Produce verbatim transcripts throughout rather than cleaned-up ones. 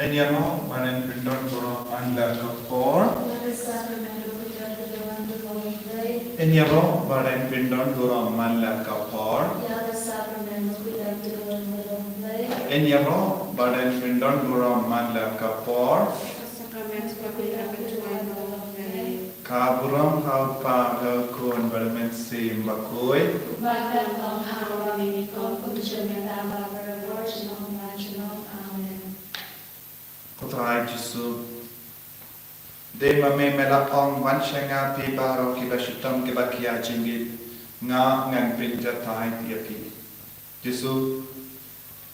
Yn ïaroh ba yn pyndon burom man la ka por. Yn ïaroh ba yn pyndon burom man la ka por. Yn ïaroh ba yn pyndon burom man la ka por. Ka burom ha u Kpa, ha u Khun bad ha u Mynsiem Bakhuid. Amen. Ko Trai Jisu, dei ma me me la ong, wan sha nga phi baroh kiba shitom kiba khia jingim, nga ngan pynjatai ïa phi. Jisu,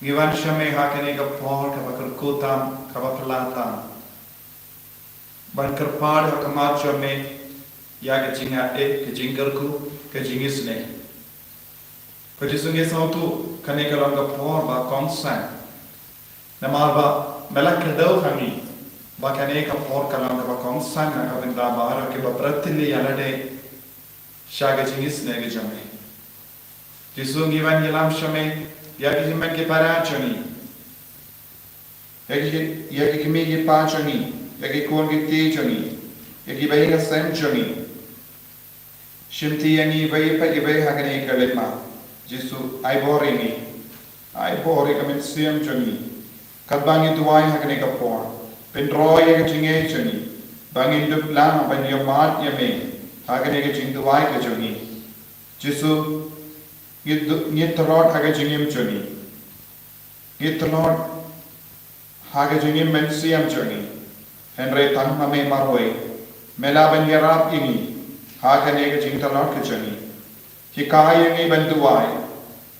ngi wan sha me ha kane ka por kaba kyrkhu tam, kaba phylla tam, ban kyrpad ha khmat jong me ïa ka jingaiei, ka jingkyrkhu, ka jingisynei. Ko Jisu, ngi sngewthuh kane ka long ka por ba kongsan. Namar ba me la kdew ha ngi ba kane ka por ka long kaba kongsan na ka bynta baroh kiba pyrthei ïa lade sha ka jingisynei ka jong me. Jisu, ngi wan ïalam sha me ïa ki hynmen ki para jong ngi, ïa ki, ïa ki kmie ki kpa jong ngi, ïa ki khun ki kti jong ngi, ïa ki bahaïing hasem jong ngi. Shimti ïa ngi iwei pa iwei ha kane ka leit ma. Jisu, ai bor ïa ngi, ai bor ïa ka mynsiem jong ngi, katba ngi duwai ha kane ka por. Pynroi ïa ka jingngeit jong ngi ba ngin dup lang ban ïohmad ïa me ha kane ka jingduwai ka jong ngi. Jisu, ngi du-, ngi tlot ha ka jingim jong ngi. Ngi tlot ha ka jingim mynsiem jong ngi. Hynrei tang ma me marwei me lah ban ïarap ïa ngi ha kane ka jingtlot ka jong ngi. Hikai ïa ngi ban duwai.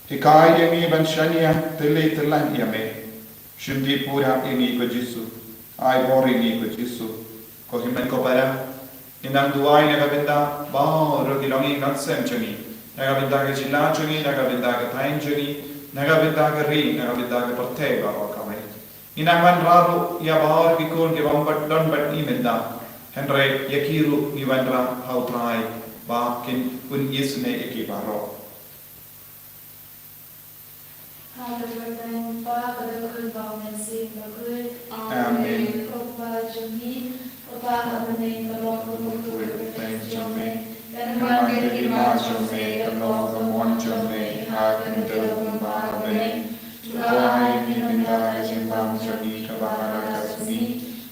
Hikai ïa ngi ban shaniah tylli tyllan ïa me. Shimti pura ïa ngi ko Jisu. Ai bor ïa ngi ko Jisu. Ko hynmen ko para, ngin nang duwai na ka bynta baroh ki longïing longsem jong ngi, na ka bynta ka jylla jong ngi, na ka bynta ka thaiñ jong ngi, na ka bynta ka ri, na ka bynta ka pyrthei baroh kawei. Ngin nang wanrah ruh ïa baroh ki khun ki bym pat don bad ngi mynta. Hynrei ïa ki ruh ngi wanrah ha u Trai ba kin un isynei ïa ki baroh. Ha ka kyrteng u Kpa bad u Khun bad u Mynsiem Bakhuid. Amen. Ko Kpa jong ngi, ko Kpa ha bneng, ka long ka pyrthei jong me. Kan wan ka hima jong me, kan long ka mon jong me ha ka khyndew kumba ha bneng. To ai ïa ngi mynta ka jingbam jong ngi kaba ha ka sngi.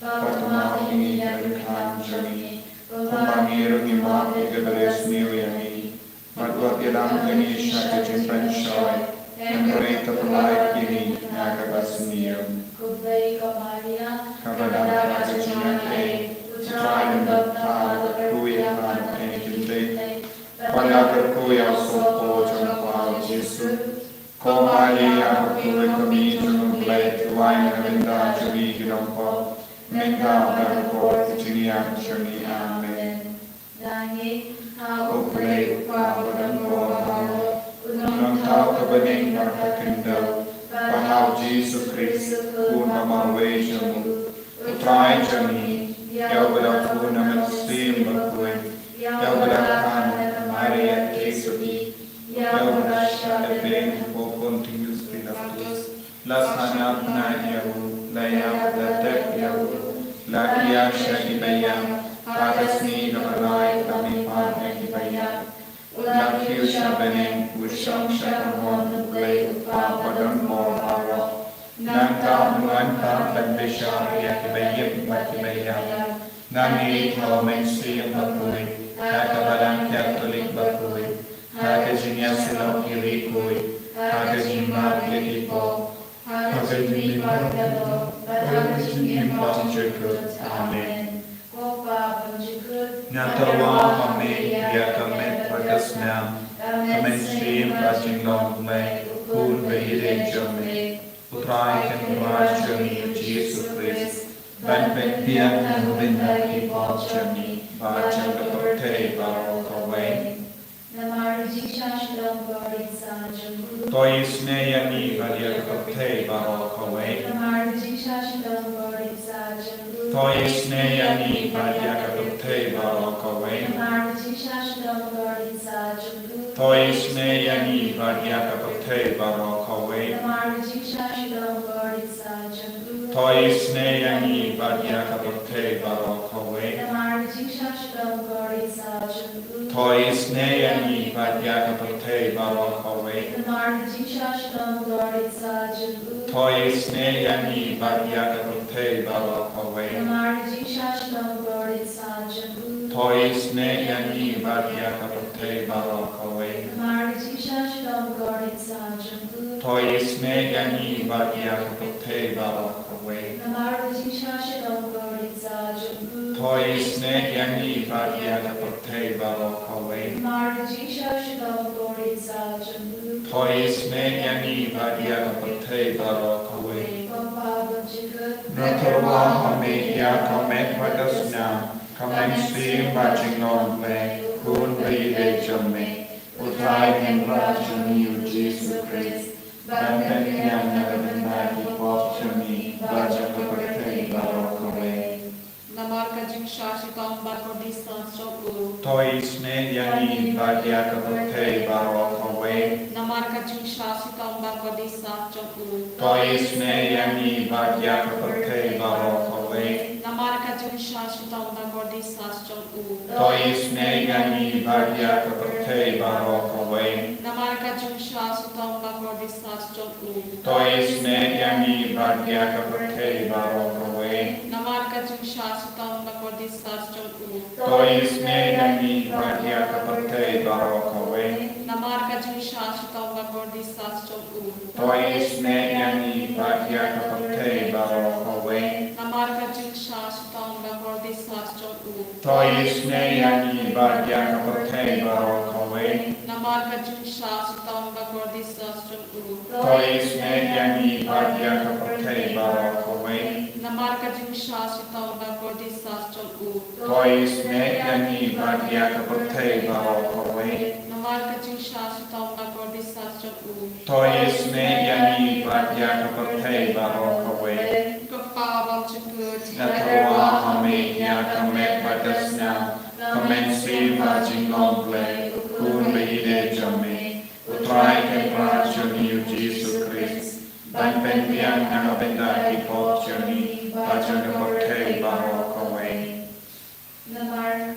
Bad to map ïa ngi ïa ki kyrdan jong ngi, kumba ngi ruh ngi map ïa kiba isynei ïa ngi. Bad wat ïalam ïa ngi sha ka jingpynshoi, hynrei to pyllait ïa ngi na kaba sniew. Khublei ko Maria, kaba don ha ka jingaiei, u Trai u don bad ka kyrkhu ïa pha na pdeng ki kmie, bad ka kyrkhu ïa u sohpop jong pha u Jisu. Ko Maria, ka kmie jong u Blei, duwai na ka bynta jong ngi ki nongpop, mynta bad ha ka por ka jingïap jong ngi. Amen. Nangta ha u Blei u Kpa badonbor baroh, u Nongthaw ka bneng bad ka khyndew, bad ha u Jisu Khrist u Khun ba marwei jong u, u Trai jong ngi, ïa uba la kyrkhu na u Mynsiem Bakhuid, ïa uba la kha na ka Maria ka Theisotti, ïa uba la shah lehbeiñ hapoh Pontius Pilatus. La sngap bnai ïa u, la ïap, la tep ïa u, la kyiad sha ki baïap, ha ka sngi kaba lai la mihpat na ki baïap. U la kiew sha bneng, u shong sha ka mon u Blei u Kpa badonbor baroh. Nangta un wan pat ban bishar ïa ki baïap bad ki baïap. Ngan ïeit ha u Mynsiem Bakhuid, ha ka Balang Katholik bakhuid, ha ka jingïasyllok ki rikui, ha ka jingmap ïa ki pop, ha ka jingmihpat ka doh, bad ha ka jingim bymjukut. Amen. Ko Pa bymjukut, nga tyrwa ha me ïa ka met bad ka snam, ka mynsiem bad jinglong Blei, u Khun ba ïeit jong me, u Trai Kynrad jong ngi u Jisu Khrist, ban pynbiang na ka bynta ki pop jong ngi bad jong ka pyrthei baroh kawei. Namar ka jingshah shitom kaba rit sah jong u, to isynei ïa ngi bad ïa ka pyrthei baroh kawei. Namar ka jingshah shitom kaba rit sah jong u, to isynei ïa ngi bad ïa ka pyrthei baroh kawei. Namar ka jingshah shitom kaba rit sah jong u, to isynei ïa ngi bad ïa ka pyrthei baroh kawei. Namar ka jingshah shitom kaba rit sah jong u, to To isynei ïa ngi bad ïa ka pyrthei baroh kawei. Namar ka jingshah shitom ka kordit sah jong u. To isynei ïa ngi bad ïa ka pyrthei baroh kawei. Namar ka jingshah shitom ka kordit sah jong u. To isynei ïa ngi bad ïa ka pyrthei baroh kawei. Namar ka jingshah shitom ka kordit sah jong u. To isynei ïa ngi bad ïa ka pyrthei baroh kawei. Namar ka jingshah shitom ka kordit sah jong u. To isynei ïa ngi bad ïa ka pyrthei baroh kawei. Namar ka jingshah shitom ka kordit sah jong u. To isynei ïa ngi bad ïa ka pyrthei baroh kawei. Namar ka jingshah shitom ka kordit sah jong u. To isynei ïa ngi bad ïa ka pyrthei baroh kawei. Ko Pa bymjukut. Nga tyrwa ha me ïa ka met bad ka snam, ka mynsiem bad jinglong Blei, u Khun ba ïeit jong me, u Trai Kynrad jong ngi u Jisu Khrist, ban pynbiang na ka bynta ki pop jong ngi, bad jong ka pyrthei baroh kawei. Namar ka jingshah shitom ba kordit sah jong u. To isynei ïa ngi bad ïa ka pyrthei baroh kawei. Namar ka jingshah shitom ba kordit sah jong u. To isynei ïa ngi bad ïa ka pyrthei baroh kawei. Namar ka jingshah shitom ba kordit sah jong u. To isynei ïa ngi bad ïa ka pyrthei baroh kawei. Namar ka jingshah shitom ba kordit sah jong u. To isynei ïa ngi bad ïa ka pyrthei baroh kawei. Namar ka jingshah shitom ba kordit sah jong u. To isynei ïa ngi bad ïa ka pyrthei baroh kawei. Namar ka jingshah shitom ba kordit sah jong u. To isynei ïa ngi bad ïa ka pyrthei baroh kawei. Namar ka jingshah shitom ba kordit sah jong u. To isynei ïa ngi bad ïa ka pyrthei baroh kawei. Namar ka jingshah shitom ba kordit sah jong u. To isynei ïa ngi bad ïa ka pyrthei baroh kawei. Namar ka jingshah shitom ba kordit sah jong u. To isynei ïa ngi bad ïa ka pyrthei baroh kawei. Namar ka jingshah shitom ba kordit sah jong u. To isynei ïa ngi bad ïa ka pyrthei baroh kawei. Ko Pa bymjukut. Nga tyrwa ha me ïa ka met bad ka snam, ka mynsiem bad jinglong Blei, u Khun ba ïeit jong me, u Trai Kynrad jong ngi u Jisu Khrist, ban pynbiang na ka bynta ki pop jong ngi, bad jong ka pyrthei baroh kawei. Namar.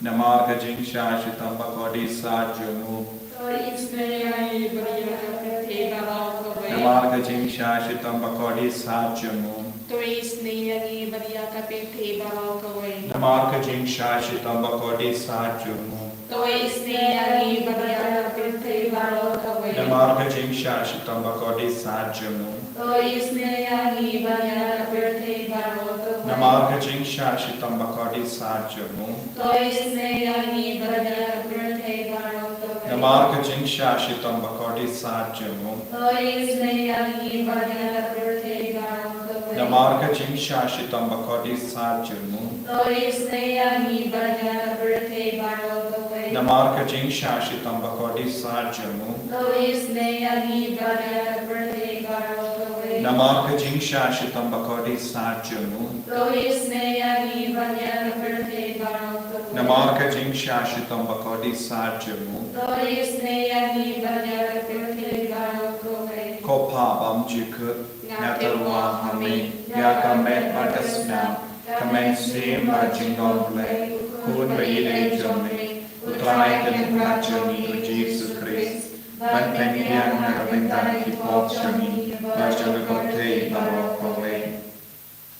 Namar ka jingshah shitom ba kordit sah jong u. To isynei ïa ngi bad ïa ka pyrthei baroh kawei. Namar ka jingshah shitom ba kordit sah jong u. To isynei ïa ngi bad ïa ka pyrthei baroh kawei. Namar ka jingshah shitom ba kordit sah jong u. To isynei ïa ngi bad ïa ka pyrthei baroh kawei. Namar ka jingshah shitom ba kordit sah jong u. To isynei ïa ngi bad ïa ka pyrthei baroh kawei. Namar ka jingshah shitom ba kordit sah jong u. To isynei ïa ngi bad ïa ka pyrthei baroh kawei. Namar ka jingshah shitom ba kordit sah jong u. To isynei ïa ngi bad ïa ka pyrthei baroh kawei. Namar ka jingshah shitom ba kordit sah jong u. To isynei ïa ngi bad ïa ka pyrthei baroh kawei. Namar ka jingshah shitom ba kordit sah jong u. To isynei ïa ngi bad ïa ka pyrthei baroh kawei. Namar ka jingshah shitom ba kordit sah jong u. To isynei ïa ngi bad ïa ka pyrthei baroh kawei. Namar ka jingshah shitom ba kordit sah jong u. To isynei ïa ngi bad ïa ka pyrthei baroh kawei. Ko Pa bymjukut. Nga tyrwa ha me ïa ka met bad ka snam, ka mynsiem bad jinglong Blei, u Khun ba ïeit jong me, u Trai Kynrad jong ngi u Jisu Khrist, ban pynbiang na ka bynta ki pop jong ngi, bad jong ka pyrthei baroh kawei.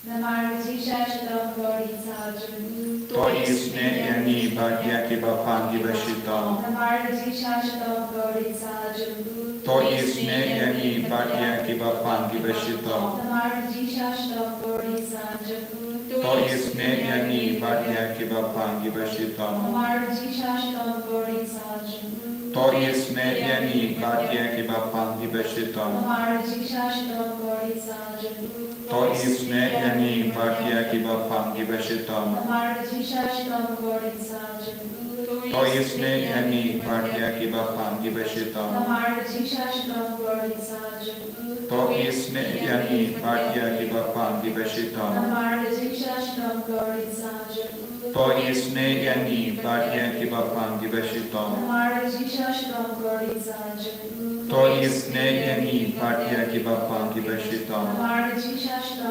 Namar ka jingshah shitom ka kordit sah jong u. To isynei ïa ngi bad ïa kiba pang kiba shitom. Namar ka jingshah shitom ka kordit sah jong u. To isynei ïa ngi bad ïa kiba pang kiba shitom. Namar ka jingshah shitom ka kordit sah jong u. To isynei ïa ngi bad ïa kiba pang kiba shitom. Namar ka jingshah shitom ka kordit sah jong u. To isynei ïa ngi bad ïa kiba pang kiba shitom. Namar ka jingshah shitom ka kordit sah jong u. To isynei ïa ngi bad ïa kiba pang kiba shitom. Namar ka jingshah shitom ka kordit sah jong u. To isynei ïa ngi bad ïa kiba pang kiba shitom. Namar ka jingshah shitom ka kordit sah jong u. To isynei ïa ngi bad ïa kiba pang kiba shitom. Namar ka jingshah shitom ka kordit sah jong u. To isynei ïa ngi bad ïa kiba pang kiba shitom. Namar ka jingshah shitom ka kordit sah jong u. To isynei ïa ngi bad ïa kiba pang kiba shitom. Namar ka jingshah shitom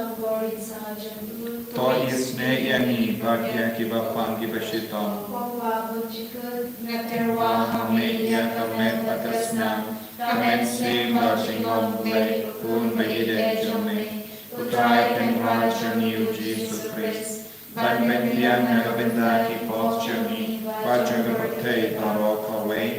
To isynei ïa ngi bad ïa kiba pang kiba shitom. Nga tyrwa ha me ïa ka met bad ka snam, ka mynsiem bad ka jingong U Blei, U Khun ba ïeit jong me, U Trai Kynrad jong ngi U Jisu Khrist, ban pynbiang na ka bynta ki pop jong ngi bad jong ka pyrthei baroh kawei.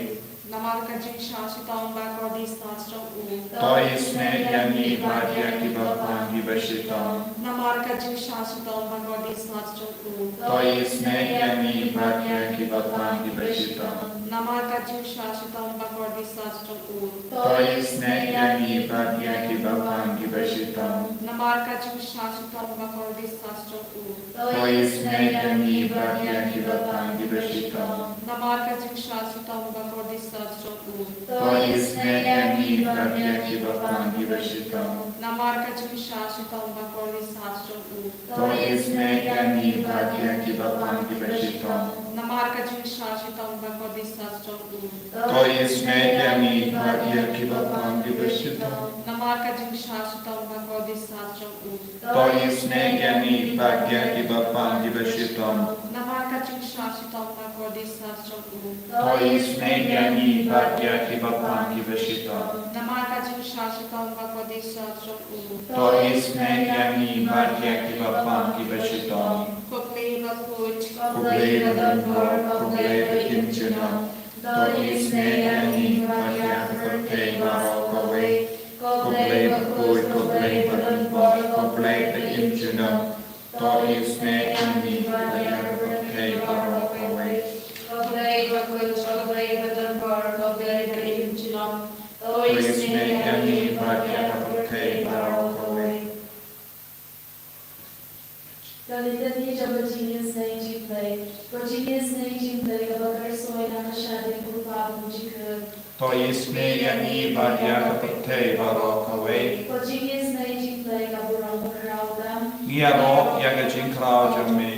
Namar ka jingshah shitom bad ka kordit sat jong u. To isynei ïa ngi bad ïa kiba pang kiba shitom. Namar ka jingshah shitom bad ka kordit sat jong u. To isynei ïa ngi bad ïa kiba pang kiba shitom. Namar ka jingshah shitom bad ka kordit sat jong u. To isynei ïa ngi bad ïa kiba pang kiba shitom. Namar ka jingshah shitom bad ka kordit sat jong u. To isynei ïa ngi bad ïa kiba pang kiba shitom. Namar ka jingshah shitom bad ka kordit sat jong u. To isynei ïa ngi bad ïa kiba pang kiba shitom. Namar ka jingshah shitom bad ka kordit sat jong u. To isynei ïa ngi bad ïa kiba pang kiba shitom. Namar ka jingshah shitom bad ka kordit sat jong u. To isynei ïa ngi bad ïa kiba pang kiba shitom. Namar ka jingshah shitom bad ka kordit sat jong u. To isynei ïa ngi bad ïa kiba pang kiba shitom. Namar ka jingshah shitom bad ka kordit sat jong u. To isynei ïa ngi bad ïa kiba pang kiba shitom. Namar ka jingshah shitom bad ka kordit sat jong u. To isynei ïa ngi bad ïa kiba pang kiba shitom. Ko Blei bakhuid, ko Blei badonbor, ko Blei ba im junom. To isynei ïa ngi bad ïa ka pyrthei baroh kawei. Ko Blei bakhuid, ko Blei badonbor, ko Blei ba im junom. To isynei ïa ngi bad ïa ka pyrthei baroh kawei. Ko Blei bakhuid, ko Blei badonbor, ko Blei ba im junom. To isynei ïa ngi bad ïa ka pyrthei baroh kawei. Ka litany jong ka jingisynei jingblei. Ko jingisynei jingblei kaba kyrshoi na ka shadien u Kpa bymjukut. To isynei ïa ngi bad ïa ka pyrthei baroh kawei. Ko jingisynei jingblei ka burom bakhraw tam. Ngi ïaroh ïa ka jingkhraw jong me.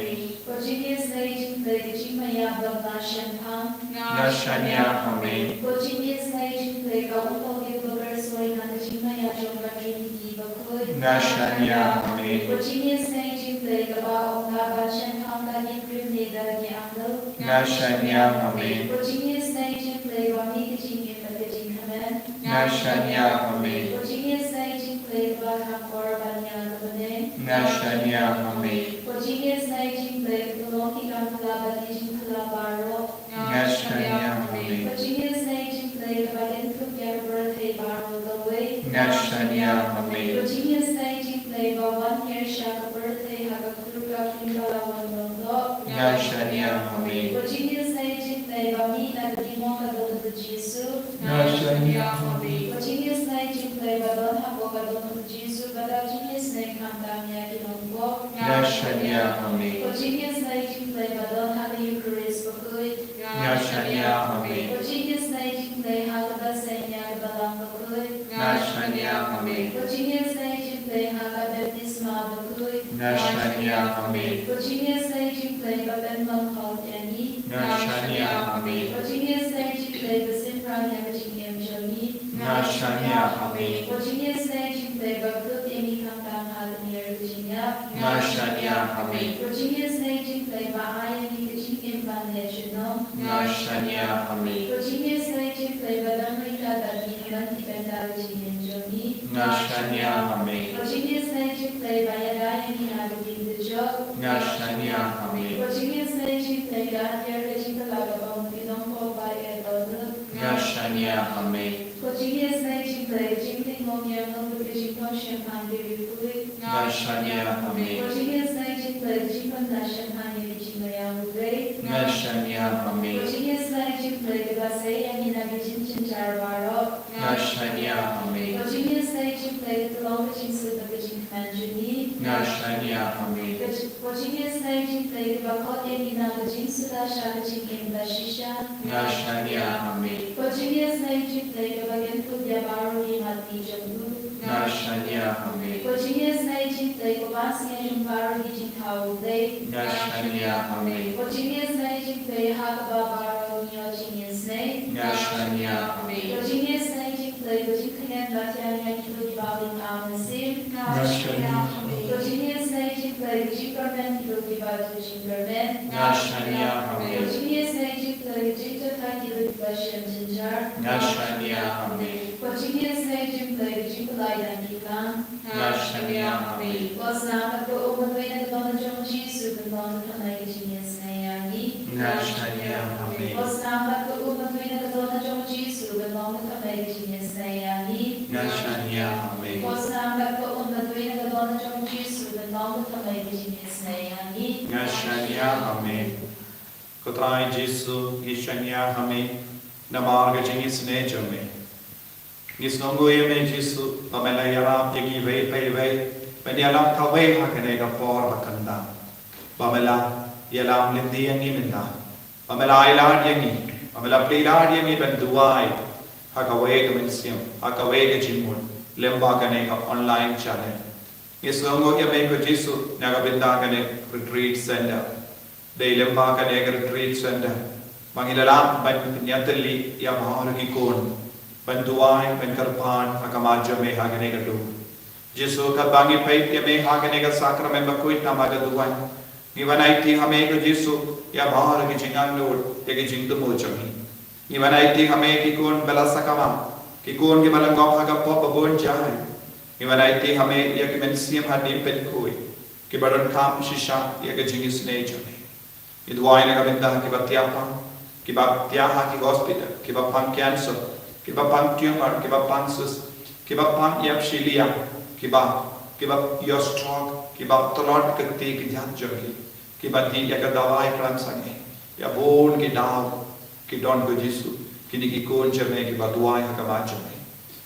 Ko jingisynei jingblei ka jingmaiap ba la shemphang. Nga shaniah ha me. Ko jingisynei jingblei ka umtol kaba kyrshoi na ka jingmaiap jong ka Trinity bakhuid. Nga shaniah ha me. Ko jingisynei jingblei kaba ong nga ban shemphang ka jingkrim ne da ki angel. Nga shaniah ha me. Ko jingisynei jingblei ba mih ka jingim bad ka jingkmen. Nga shaniah ha me. Ko jingisynei jingblei kaba kham por ban ïa ka bneng. Nga shaniah ha me. Ko jingisynei jingblei ka long ki kam pla bad ki jingpla baroh. Nga shaniah ha me. Ko jingisynei jingblei kaba kynthup ïa ka pyrthei baroh kawei. Nga shaniah ha me. Ko jingisynei jingblei ba wan ker sha ka pyrthei ha ka kyrka kum ka la wan long doh. Nga shaniah ha me. Ko jingisynei jingblei ba mih na ka ding mo ka dong u Jisu. Nga shaniah ha me. Ko jingisynei jingblei ba don hapoh ka dong u Jisu, ba da jingisynei khamtam ïa ki nongpop. Nga shaniah ha me. Ko jingisynei jingblei ba don ha ka Eukharist bakhuid. Nga shaniah ha me. Ko jingisynei jingblei ha kaba seng ïa ka balang bakhuid. Nga shaniah ha me. Ko jingisynei jingblei ha ka baptisma bakhuid. Nga shaniah ha me. Ko jingisynei jingblei ba pynlong hok ïa ngi. Nga shaniah ha me. Ko jingisynei jingblei ba synran ïa ka jingim jong ngi. Nga shaniah ha me. Ko jingisynei jingblei ba kut ïa ngi khamtam ha ka nier ka jingïap. Nga shaniah ha me. Ko jingisynei jingblei ba ai ïa ngi ka jingim ban leh junom. Nga shaniah ha me. Ko jingisynei jingblei ba don ryngkat bad ngi ha man ki bynta ka jingim jong ngi. Nga shaniah ha me. Ko jingisynei jingblei ba ïada ïa ngi ha ka jingdujok. Nga shaniah ha me. Ko jingisynei jingblei ka atiar ka jingkylla kaba ong ki nongpop ba ïa ka lut. Nga shaniah ha me. Ko jingisynei jingblei ka jingtyngngoh ïa ngi bad ka jingpang shemphang ki riewkhuid. Nga shaniah ha me. Ko jingisynei jingblei ka jingpynda shemphang ïa ka jingmaiang U Blei. Nga shaniah ha me. Ko jingisynei jingblei kaba sei ïa ngi na ki jingjynjar baroh. Nga shaniah ha me. Ko jingisynei jingblei ka long ka jingsuk bad ka jingkmen jong ngi. Nga shaniah ha me. Ko jing- Ko jingisynei jingblei kaba khot ïa ngi na ka jingsuda sha ka jingim ba shisha. Nga shaniah ha me. Ko jingisynei jingblei kaba kynthup ïa baroh ki mat ki jong u. Nga shaniah ha me. Ko jingisynei jingblei kaba sngewthuh baroh ki jingthaw U Blei. Nga shaniah ha me. Ko jingisynei jingblei ha kaba baroh ngi ïoh jingisynei. Nga shaniah ha me. Ko jingisynei jingblei ka jingkhynñiat ba thiang ïa ngi ki bawei ka mynsiem. Nga shaniah ha me. Ko Ki dei ki ba ju jingkyrmen. Nga shaniah ha me. Ko jingïaseng jingpyllait jingthaw ki dei ki ba shem jynjar. Nga shaniah ha me. Ko jingïaseng jingpyllait jingpyllait dang ki kang. Nga shaniah ha me. Ko snam bad ko um ba dei na ka dohnud jong u Jisu, pynlong ka thymmai ka jingïaseng ïa ngi. Nga shaniah ha me. Ko snam bad ko um ba dei na ka dohnud jong u Jisu, pynlong ka thymmai ka jingïaseng ïa ngi. Nga shaniah ha me. Ko snam bad ko um ba dei na ka dohnud jong u Jisu, pynlong ka thymmai ka jingïaseng ïa ngi. Nga shaniah ha me. Ko Trai Jisu, ngi shaniah ha me namar ka jingisynei jong me. Ngi sngewnguh ïa me Jisu, ba me la ïarap ïa ngi iwei pa iwei, ban ïalam kawei ha kane ka por ba kynta. Ba me la ïalam lynti ïa ngi mynta. Ba me la ailad ïa ngi, ba me la plie lad ïa ngi ban duwai ha kawei ka mynsiem, ha kawei ka jingmut, lyngba kane ka online channel. Ngi sngewnguh ïa me ko Jisu, na ka bynta kane retreat center. Dei lyngba kane ka retreat center ba ngi la lah ban pynïatylli ïa baroh ki khun, ban duwai, ban kyrpad ha khmat jong me ha kane ka dur. Jisu, katba ngi peit ïa me ha kane ka sakramen bakhuid namar ka duwai, ngi wan aiti ha me ko Jisu ïa baroh ki jingangnud, ïa ki jingthmu jong ngi. Ngi wan aiti ha me ki khun ba la sakma, ki khun ki ba la ngop ha ka pop ba bun jait. Ngi wan aiti ha me ïa ki mynsiem hadien pynkhuid, ki ba donkam shisha ïa ka jingisynei jong me. Ngi duwai na ka bynta ki ba thiah pang, ki ba thiah ha ki hospital, ki ba pang cancer, ki ba pang tumor, ki ba pang cyst, ki ba pang ïap shi liang, ki ba, ki ba ïoh stroke, ki ba tlot ka kti ka jait jong ki, ki ba dih ïa ka dawai khlem sangeh. Ïa bun ki daw ki don ko Jisu, kine ki khun jong me ki ba duwai ha khmat jong me.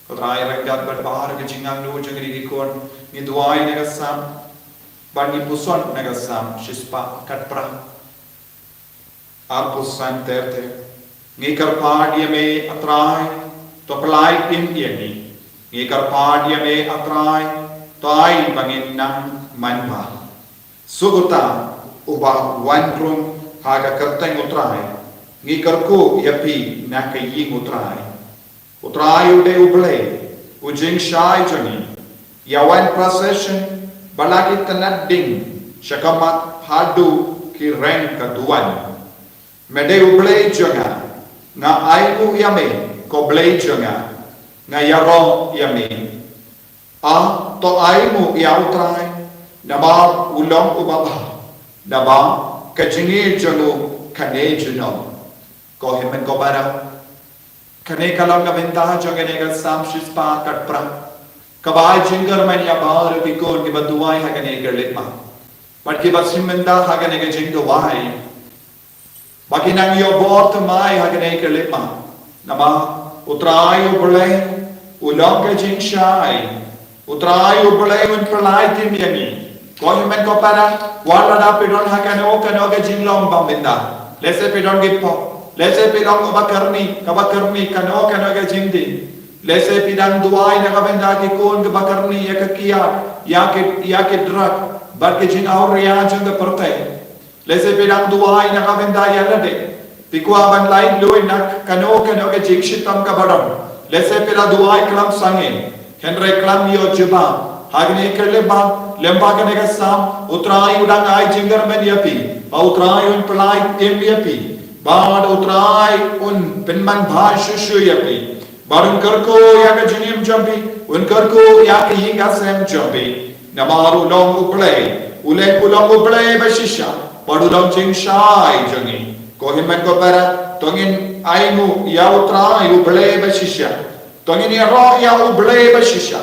Ko Trai, ryngkat bad baroh ki jingangnud jong kine ki khun, ngi duwai na ka Salm, bad ngi puson na ka Salm shispah khatphra. Arphew san ter ter. Ngi kyrpad ïa me, A Trai, to pyllait im ïa ngi. Ngi kyrpad ïa me, A Trai, to ai ba ngin nang manbha. Suk uta uba wan rung ha ka kyrteng U Trai, ngi kyrkhu ïa phi na ka ïing U Trai. U Trai u dei U Blei u jingshai jong ngi. Ïa wan procession ba la ki tnat ding sha khmat haduh ki reng ka duwan. Me dei U Blei jong nga, nga ainguh ïa me ko Blei jong nga, nga ïaroh ïa me. A, to ainguh ïa U Trai, naba u long uba bha, naba ka jingïeit jong u ka neh junom. Ko hynmen ko para, kane ka long ka bynta jong kane ka Salm shispah khatphra, kaba ai jingkyrmen ïa baroh ki khun kiba duwai ha kane ka leit ma, bad kiba shim bynta ha kane ka jingduwai. Ba ki nang ïoh bor thymmai ha kane ka leit ma. Namar U Trai U Blei u long ka jingshai. U Trai U Blei un pyllait im ïa ngi. Ko hynmen ko para, wat lada phi don ha kano kano ka jinglong bym bynta. Lehse phi don ki pop, lehse phi long uba kyrni, kaba kyrni kano kano ka jingdih. Lehse phi dang duwai na ka bynta ki khun kiba kyrni ïa ka kiad, ïa ki, ïa ki drug, bad ki jingawria jong ka pyrthei. Lehse phi dang duwai na ka bynta ïa lade. Phi kwah ban lait luid na kano kano ka jingshitom kaba don. Lehse phi la duwai khlem sangeh. Hynrei khlem ïoh jubab. Ha kane ka leit ma, lyngba kane ka Salm, U Trai u dang ai jingkyrmen ïa phi. Ba U Trai un pyllait im ïa phi. Bad U Trai un pynmanbha shuh shuh ïa phi. Bad un kyrkhu ïa ka jingim jong phi, un kyrkhu ïa ka ïing ka sem jong phi. Namar u long U Blei, u long, u long U Blei ba shisha, bad u long jingshai jong ngi. Ko hynmen ko para, to ngin ainguh ïa U Trai U Blei ba shisha. To ngin ïaroh ïa U Blei ba shisha.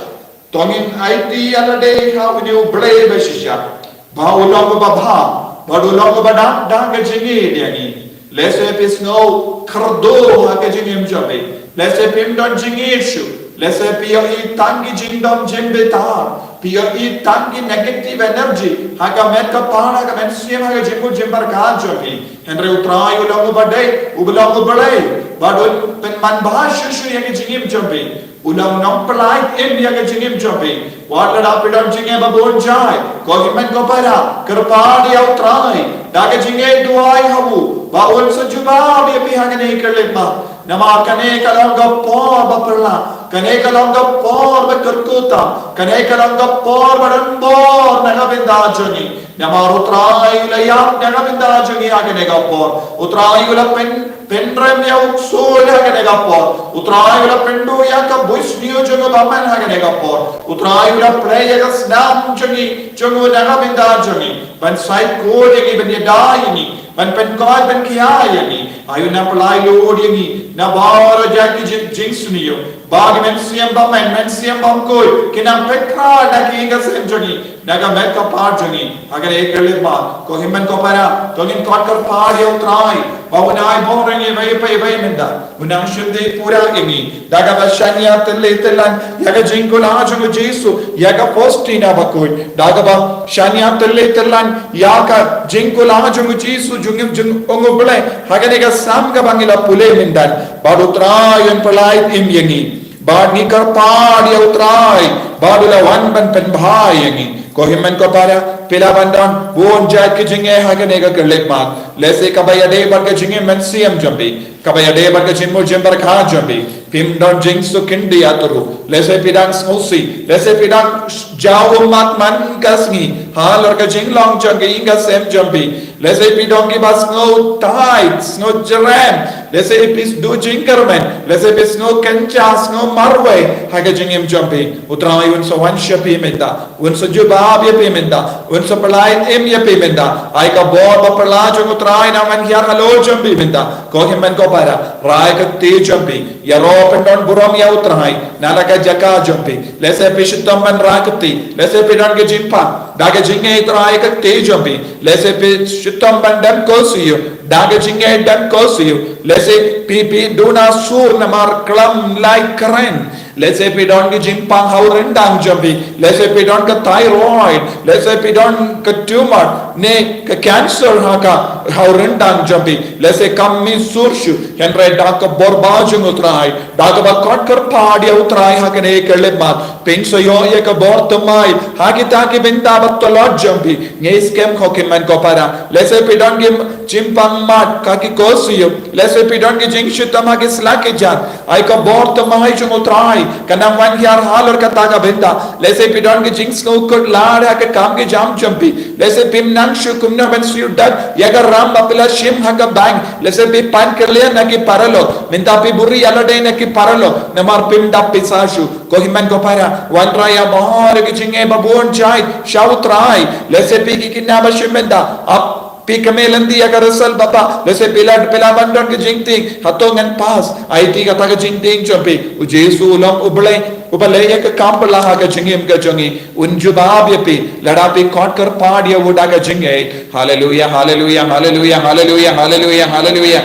To ngin aiti ïa lade ha une U Blei ba shisha. Ba u long uba bha, bad u long uba dang, dang ka jingïeit ïa ngi. Lehse phi sngew kyrduh ha ka jingim jong phi. Lehse phim don jingïeit shuh. Lehse phi ïohi tang ki jingdom jingbitar. Phi ïohi tang ki negative energy ha ka met ka par, ha ka mynsiem, ha ka jingmut jingpyrkhat jong phi. Hynrei U Trai u long uba dei, u long U Blei. Bad un pynmanbha shuh shuh ïa ka jingim jong phi. U long u nongpyllait im ïa ka jingim jong phi. Wat lada phi don jingeh ba bun jait, ko hynmen ko para, kyrpad ïa U Trai da ka jingïeit, duwai ha u, ba un sa jubab ïa phi ha kane ka leit ma. Namar kane ka long ka por ba pyrshah, kane ka long ka por ba kyrkhu tam, kane ka long ka por ba don bor na ka bynta jong ngi. Namar U Trai u la ïap na ka bynta jong ngi ha kane ka por. U Trai u la pyn, pynrem ïa u ksuid ha kane ka por. U Trai u la pynduh ïa ka buit sniew jong u bymman ha kane ka por. U Trai u la plie ïa ka snam jong ngi, jong u na ka bynta jong ngi. Ban sait khuid ïa ngi, ban ïada ïa ngi, ban pynkoit ban khia ïa ngi. Ai un nang pynlait lut ïa ngi na baroh jait ki jing, jingsniew. Ba ki mynsiem bymman, mynsiem bymkhuid, kin nang pyrkhat na ki ïing ki sem jong ngi, na ka met ka phad jong ngi. Ha kane ka khyllipmat, ko hynmen ko para, to ngin kot kyrpad ïa U Trai ba un ai bor ïa ngi iwei pa iwei mynta. Un nang shim dei pura ïa ngi da kaba shaniah tylli tyllan ïa ka jingkhuslai jong U Jisu, ïa ka Faustina bakhuid, da kaba shaniah tylli tyllan ïa ka jingkhuslai jong U Jisu, jong U, jong U Blei ha kane ka Salm kaba ngi la pule mynta. Bad U Trai un pynlait im ïa ngi. Bad ngi kyrpad ïa U Trai ba u la wan ban pynbha ïa ngi. Ko hynmen ko para, phi lah ban don bun jait ki jingeh ha kane ka khyllipmat. Lehse kaba ïadei bad ka jingim mynsiem jong phi, kaba ïadei bad ka jingmut jingpyrkhat jong phi. Phim don jingsuk khyndiat ruh. Lehse phi dang sngewsih, lehse phi dang jaw ummat man ka sngi halor ka jinglong jong ka ïing ka sem jong phi. Lehse phi don kiba sngew tight, sngew jrem. Lehse phi duh jingkyrmen. Lehse phi sngew kynjah, sngew marwei ha ka jingim jong phi. U Trai un sa wan sha phi mynta. Un sa jubab ïa phi mynta. Un sa pynlait im ïa phi mynta. Ai ka bor ba phylla jong U Trai nang wan hiar halor jong phi mynta. Ko hynmen ko para, rai ka kti jong phi. Ïaroh pyndonburom ïa U Trai na la ka jaka jong phi. Lehse phi shitom ban rai ka kti. Lehse phi don ka jingpang da ka jingeh, rai ka kti jong phi. Lehse phi shitom ban dem khuslai da ka jingeh, dem khuslai. Lehse phi, phi duna sur namar khlem lah kren. Lehse phi don ka jingpang ha u ryndang jong phi. Lehse phi don ka thyroid. Lehse phi don ka tumor ne ka cancer ha ka, ha u ryndang jong phi. Lehse kam mih sur shuh. Hynrei da ka bor ba jong U Trai, da kaba kot kyrpad ïa U Trai ha kane ka khyllipmat, phin sa ïoh ïa ka bor thymmai ha kita ki bynta ba tlot jong phi. Ngi skhem, ko hynmen ko para. Lehse phi don ki jingpang mat ha ki khuslai. Lehse phi don ki jingshitom ha ki sla ki jan. Ai ka bor thymmai jong U Trai kan nang wan hiar halor kata ka bynta. Lehse phi don ki jingsngewkhuslai ha ka kam ka jam jong phi. Lehse phim nang shuh kumno ban siew da ïa ka ram ba phi la shim ha ka bank. Lehse phi pan kyrliang na ki paralok. Mynta phi buhrieh ïa lade na ki paralok namar phim dap pisa shuh. Ko hynmen ko para, wanrah ïa baroh ki jingeh ba bun jait sha U Trai. Lehse phi ki khynnah ba shim mynta, ap phi kmie lynti ïa ka result ba bha. Lehse phi la, phi lah ban don ka jingtieng, hato ngan pass? Aiti kata ka jingtieng jong phi. U Jisu u long U Blei uba leh ïa ka kam phylla ha ka jingim ka jong ngi. Un jubab ïa phi lada phi kot kyrpad ïa u da ka jingeh. Haleluia, haleluia, haleluia, haleluia, haleluia, haleluia.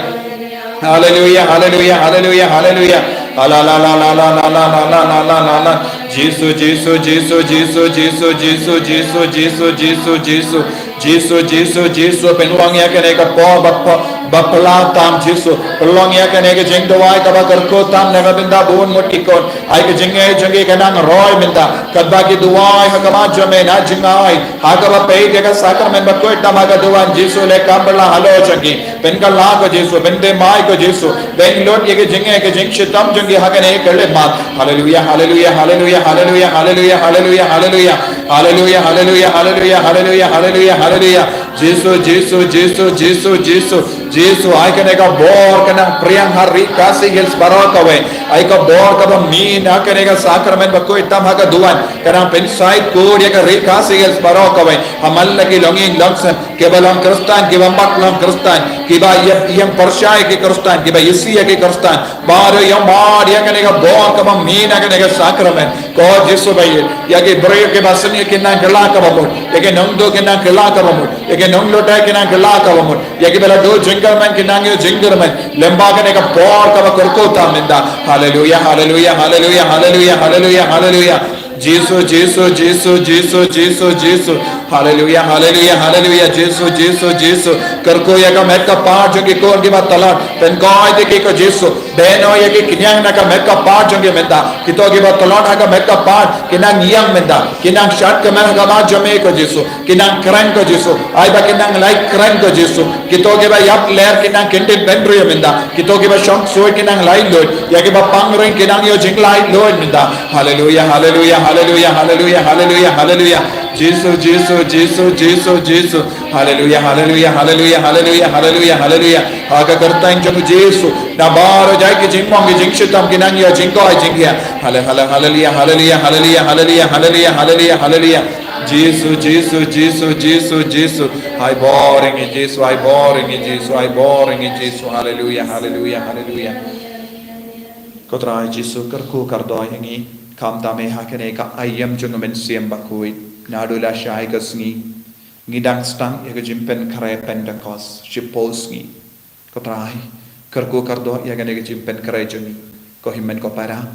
Haleluia, haleluia, haleluia, haleluia. Ala la la la la la la la la la la la la. Jisu, Jisu, Jisu, Jisu, Jisu, Jisu, Jisu, Jisu, Jisu, Jisu. Jisu, Jisu, Jisu, pynlong ïa kane ka por ba, ba, ba phylla tam Jisu. Pynlong ïa kane ka jingduwai kaba kyrkhu tam na ka bynta bun ngut ki khun. Ai ka jingeh jong ki kan nang roi mynta. Katba ki duwai ha khmat jong me na jngai. Ha kaba peit ïa ka sakramen bakhuid tam ha ka duwan Jisu leh kam phylla halor jong ki. Pynkylla ko Jisu, pynthymmai ko Jisu. Pynlut ïa ka jingeh ka jingshitom jong ki ha kane ka khyllipmat. Haleluia, haleluia, haleluia, haleluia, haleluia, haleluia, haleluia. Haleluia, haleluia, haleluia, haleluia, haleluia, haleluia. Jisu, Jisu, Jisu, Jisu, Jisu. Jisu, ai kane ka bor kan nang phriang ha ri Khasi Hills baroh kawei. Ai ka bor kaba mih na kane ka sakramen bakhuid tam ha ka duwan kan nang pynsait khuid ïa ka ri Khasi Hills baroh kawei. Ha man la ki longïing longsem, kiba long Khristan, kiba ym pat long Khristan, kiba ïa, ïa pyrshah ïa ki Khristan, kiba ïasih ïa ki Khristan. Baroh ïa mad ïa kane ka bor kaba mih na kane ka sakramen. Ko Jisu baieit, ïa ki briew kiba sniew kin nang kylla kaba mut. Ïa ki nongduh kin nang kylla kaba mut. Ïa ki nongluthai kin nang kylla kaba mut. Ïa kiba la duh jingkyrmen kin nang ïoh jingkyrmen. Lyngba kane ka bor kaba kyrkhu tam mynta. Haleluia, haleluia, haleluia, haleluia, haleluia, haleluia. Jisu, Jisu, Jisu, Jisu, Jisu, Jisu. Haleluya, haleluya, haleluya. Jisu, Jisu, Jisu. Kyrkhu ïa ka met ka phad jong ki khun kiba tlot. Pynkoit ïa ki ko Jisu. Beh noh ïa ki khñiang na ka met ka phad jong ki mynta. Kito kiba tlot ha ka met ka phad, ki nang ïeng mynta. Ki nang shad ka met ha ka phad jong me ko Jisu. Ki nang kren ko Jisu. Ai ba ki nang lait kren ko Jisu. Kito kiba ïap ler ki nang kyntiew bynriew mynta. Kito kiba shong suid ki nang laitluid. Ïa kiba pang ring ki nang ïoh jinglaitluid mynta. Haleluya, haleluya, haleluya, haleluya, haleluya, haleluya. Jisu, Jisu, Jisu, Jisu, Jisu. Haleluya, haleluya, haleluya, haleluya, haleluya, haleluya. Ha ka kyrteng jong u Jisu. Na baroh jait ki jingmong ki jingshitom ki nang ïoh jingkoit jingkhiah. Hale, hale, haleluya, haleluya, haleluya, haleluya, haleluya, haleluya, haleluya. Jisu, Jisu, Jisu, Jisu, Jisu. Ai bor ïa ngi Jisu, ai bor ïa ngi Jisu, ai bor ïa ngi Jisu. Haleluya, haleluya, haleluya. Ko Trai Jisu, kyrkhu kyrdoh ïa ngi. Khamtam eh ha kane ka aïom jong u Mynsiem Bakhuid. Naduh lashai ka sngi. Ngi dang sdang ïa ka jingpynkhreh Pentekost. Shiphew sngi. Ko Trai, kyrkhu kyrdoh ïa kane ka jingpynkhreh jong ngi. Ko hynmen ko para,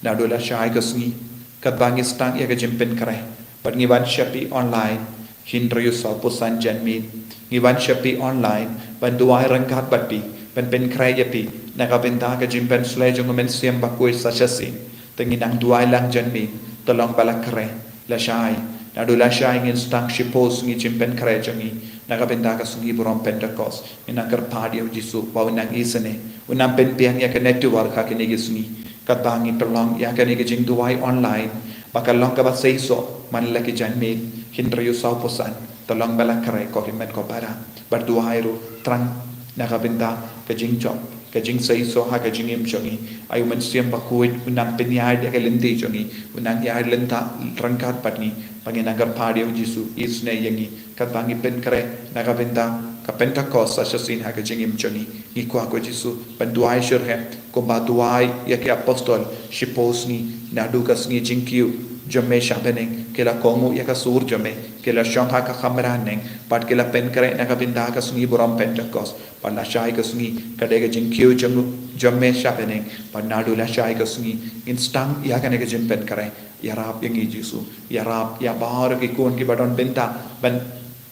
naduh lashai ka sngi, katba ngi sdang ïa ka jingpynkhreh, bad ngi wan sha phi online, hynriew saw phew san janmiet, ngi wan sha phi online, ban duwai ryngkat bad phi, ban pynkhreh ïa phi, na ka bynta ka jingpynsleh jong u Mynsiem Bakhuid sa shisien. Te ngi nang duwai lang janmiet, te long ba la khreh, lashai. Naduh lashai ngin sdang shiphew sngi jingpynkhreh jong ngi, na ka bynta ka sngi burom Pentekost. Ngi nang kyrpad ïa u Jisu, ba un nang isynei, un nang pynbiang ïa ka network ha kine ki sngi. Katba ngi pynlong ïa kane ka jingduwai online, ba kan long kaba seisoh, man la ki janmiet, hynriew saw phew san. Te long ba la khreh ko hynmen ko para. Bad duwai ruh thrang na ka bynta ka jingjop, ka jingseisoh ha ka jingim jong ngi. Ai u Mynsiem Bakhuid un nang pynïaid ïa ka lynti jong ngi. Un nang ïaid lynta ryngkat bad ngi. Ba ngin nang kyrpad ïa u Jisu, isynei ïa ngi. Katba ngi pynkhreh na ka bynta ka Pentekost sa shisien ha ka jingim jong ngi. Ngi kwah ko Jisu, ban duwai shitrhem, kumba duwai ïa ki apostol, shiphew sngi, naduh ka sngi jingkiew jong me sha bneng, ki la kohnguh ïa ka sur jong me, ki la shong ha ka kamra bneng, bad ki la pynkhreh na ka bynta ka sngi burom Pentekost, bad lashai ka sngi, ka dei ka jingkiew jong, jong me sha bneng, bad naduh lashai ka sngi, ngin sdang ïa kane ka jingpynkhreh, ïarap ïa ngi Jisu, ïarap ïa baroh ki khun kiba don bynta, ban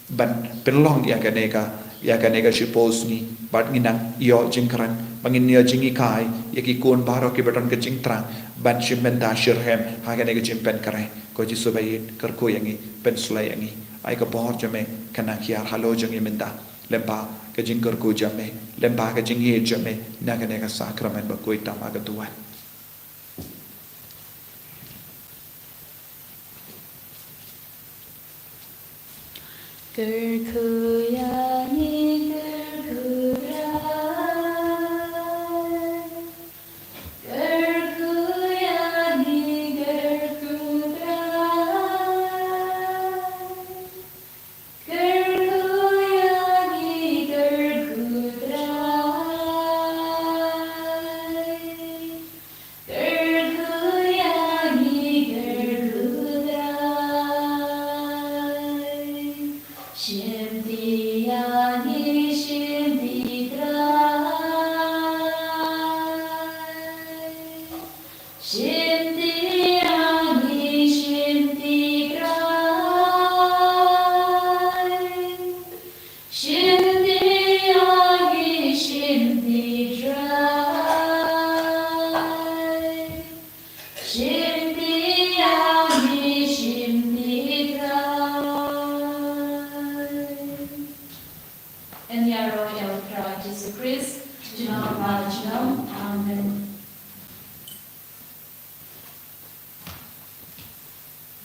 ban pynlong ïa kane ka, ïa kane ka shiphew sngi, bad ngin nang ïoh jingkren, ba ngin ïoh jinghikai ïa ki khun baroh kiba don ka jingthrang, ban shim bynta shitrhem ha kane ka jingpynkhreh. Ko Jisu ba ïeit, kyrkhu ïa ngi, pynshlei ïa ngi. Ai ka bor jong me kan nang hiar halor jong ngi mynta, lyngba ka jingkyrkhu jong me, lyngba ka jingïeit jong me na kane ka sakramen bakhuid tam ha ka duwan. Kyrkhu ïa ngi, kyrkhu Trai. Kyrkhu ïa ngi, kyrkhu Trai. Kyrkhu ïa ngi, kyrkhu Trai. Kyrkhu ïa ngi, kyrkhu Trai. Shim ti ïa ngi, shim ti Trai. Shim ti ïa ngi, shim ti Trai. Shim ti ïa ngi, shim ti Trai. Shim ti ïa ngi, shim ti Trai. Yn ïaroh ïa u Trai Jisu Khrist, junom ha junom.